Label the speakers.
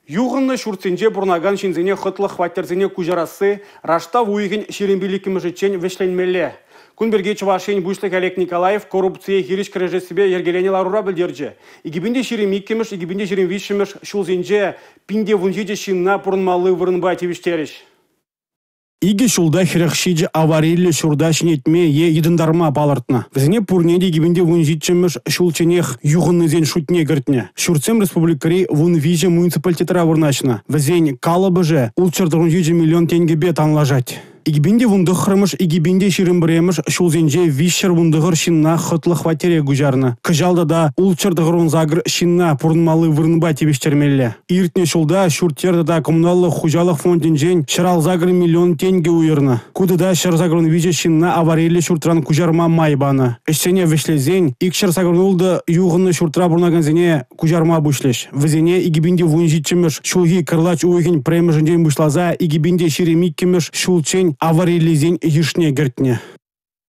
Speaker 1: Юхӑннӑ ҫуртсенче пурӑнакан ҫынсене хӑтлӑ хваттерсене куҫарасси раштав уйӑхӗн 25-мӗшӗччен вӗҫленмелле. Кун пирки Чӑваш Ен Пуҫлӑхӗ Олег Николаев коррупцие хирӗҫ кӗрешессипе йӗркеленӗ ларура пӗлтерчӗ. 2022-2023 ҫулсенче 1017 ҫынна пурӑнмалли вырӑнпа тивӗҫтерӗҫ. Икӗ ҫулта 47 аварийлӗ ҫурта ҫӗнетме е йӑтӑнтарма палӑртнӑ. Вӗсене пурне те 2017-мӗш ҫулчченех юхӑннисен шутне кӗртнӗ. Ҫуртсем республикӑри 13 муниципалитетра вырнаҫнӑ. Вӗсен калӑпӑшӗ 697 миллион тенкӗпе танлашать. 2019-2021 ҫулсенче 319 ҫынна хӑтлӑ хваттере куҫарнӑ. Кӑҫал тата 698 ҫынна пурӑнмалли вырӑнпа тивӗҫтермелле. Иртнӗ ҫулта ҫурт-йӗр тата коммуналлӑ хуҫалӑх фондӗнчен 158 миллион тенкӗ уйӑрнӑ. Ку тата 183 ҫынна аварийлӗ ҫуртран куҫарма май панӑ. Ӗҫсене вӗҫлесен 286 юхӑннӑ ҫуртра пурӑнакансене куҫарма пуҫлӗҫ. Вӗсене 2017-мӗш ҫулхи кӑрлач уйӑхӗн 1-мӗшӗнчен пуҫласа 2022-мӗш ҫулччен аварийлисен йышне кӗртнӗ.